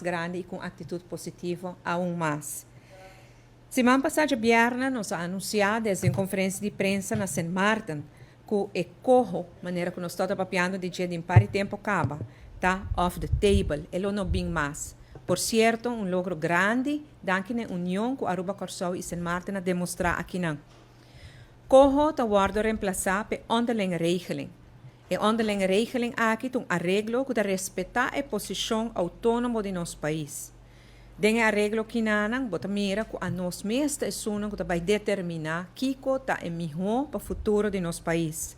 Grandi i ku aktitut positivo aun mas. Siman pasá djabièrnè nos a anunsiá desde un konferensia di prensa na Sint Maarten ku e koho, manera ku nos tabata papiando di dje den par di tempu kaba, ta off the table, e lo no bin mas. Por sierto, un logro grandi danki na e union ku Aruba, Kòrsou i Sint Maarten a demostrá akinan. Koho ta wòrdu remplasá p'e onderlinge regeling. E onderlinge regeling aki ta un areglo ku ta respetá e posishon outónomo di nos pais. Den e areglo kinanan bo ta mira ku anos mes ta esunnan ku ta bai determiná kiko ta e mihó pa futuro di nos pais.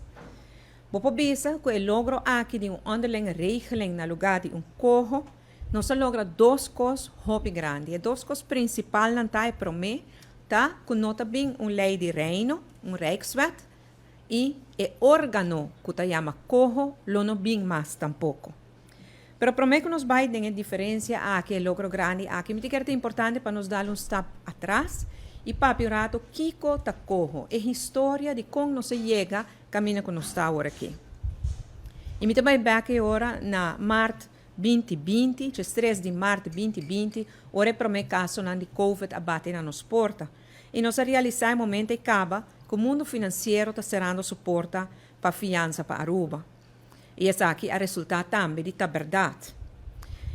Bo por bisa ku e logro aki di un onderlinge regeling na lugá di un koho, nos a logra dos kos hopi grandi. E dos kos prinsipalnan ta, e promé ta ku no ta bin un lei di Reino, un Rijkswet, i e órgano ku ta yama koho lo no bin mas tampoko. Pero promé ku nos bai den e diferensia aki, e logro grandi aki, mi ta kere ta importante pa nos dal un stap atras i papia un rato kiko ta koho, e historia di kon nos a yega kaminda ku nos ta awor aki. I mi ta bai bèk e ora na mart 2020, 13 di mart 2020, ora e promé kasonan di Covid a bati na nos porta. I nos a realisá e momento ei kaba ku mundu finansiero ta serando su porta pa fiansa pa Aruba. I esaki a resultá tambe di ta bèrdat.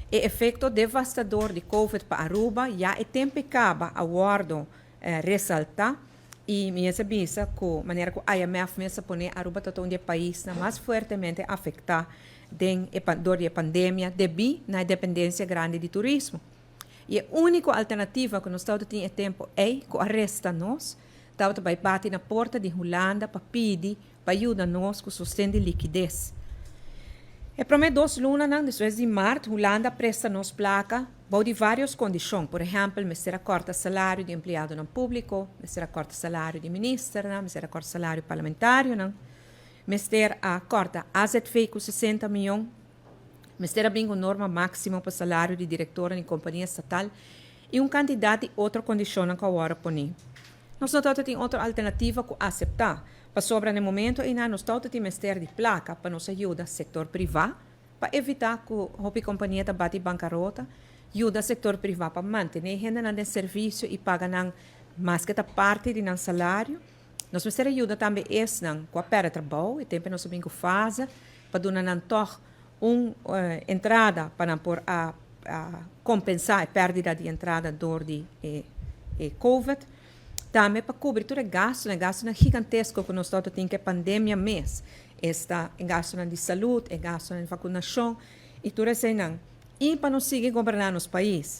E efekto devastador di Covid pa Aruba ya e tempu ei kaba a wòrdu resaltá i mi mester bisa ku manera ku IMF mes a pone Aruba ta ta un di e paisnan mas fuertemente afektá den e dor di e pandemia debí na e dependensia grandi di turismo. I e úniko alternativa ku nos tabata tin e tempu ei ku a resta nos tabata bai bati na porta di Hulanda pa pidi pa yuda nos ku sosten di likides. E promé dos lunanan despues di mart Hulanda a presta nos plaka bou di vários kondishon. Por ehèmpel, mester a kòrta salario di empleadonan públiko, mester a kòrta salario di ministernan, mester a kòrta salario parlamentarionan, mester a kòrta AZV ku 60 mion, mester a bin ku norma máksimo pa salario di direktornan di kompania estatal i un kantidat di otro kondishonnan ku a wòrdu poní. Nos no tabata tin otro alternativa ku aseptá, pasobra na e momento einan nos tabata tin mester di plaka pa nos a yuda sektor privá pa evitá ku hopi kompania ta bati bankarota, yuda sektor privá pa mantené hendenan den servisio i paga nan maske ta parti di nan salario. Nos mester a yuda tambe esnan ku a pèrdè trabou, e tempu nos a bin ku fase pa duna nan tòg un entrada pa nan por a kompensá e pèrdida di entrada dor di e Covid. Tambe pa kubri tur e gastunan, e gastunan gigantesko ku nos tabata tin ku e pandemia mes, esta e gastunan di salud, e gastunan di vakunashon i tur eseinan. I pa nos sigui goberná nos pais.